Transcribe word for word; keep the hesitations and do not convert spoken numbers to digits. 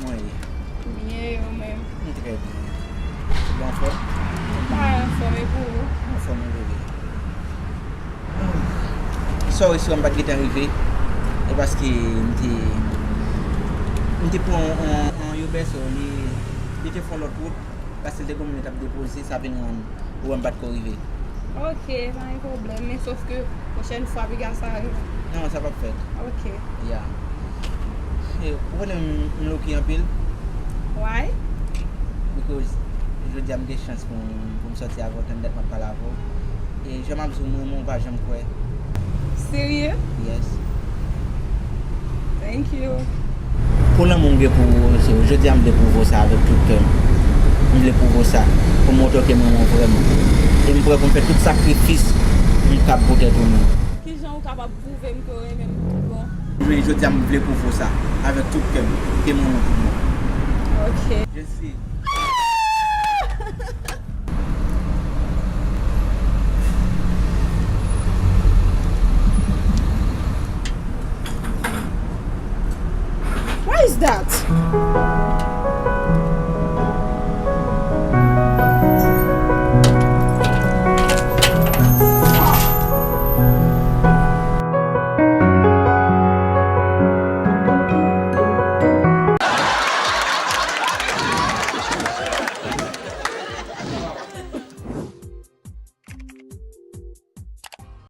Kòman w ye? Byen, ou menm? M trè byen. Ou anfòm? M pa anfòm, e pou ou? Anfòm, wi, wi. Sorry si m pa t gentan rive. E paske m te, m te pran yon, yon Uber, so li, li te fè yon lòt wout. Paske l te gen moun li t ap depoze, sa vin rann ou wè m pa t ko rive. Ok, pa gen pwoblèm, men sof ke pwochèn fwa piga sa rive. Non, sa p ap fèt. Ok. Ya. E, ou konnen m, m low key anpil? Why? Because jodi a m gen chans pou m, pou m sòti avè w, tann dat m ap pale avè w. E jan m ap di w, m renmen w, ou pa janm kwè. Serye? Yes. Thank you. Pou lanmou m gen pou ou, so, jodi a m vle pwouve w sa avèk tout kè m. M vle pwouve w sa. Pou m montre w ke m renmen w vrèman. E m prè pou m fè tout sakrifis m kab pou tèt ou menm. Kijan ou kapab pwouve m ke w renmen m tout bon? Men jodi a m vle pwouve w sa avèk tout kè m, ke m renmen w tout bon. Ok. Jesi. What is that?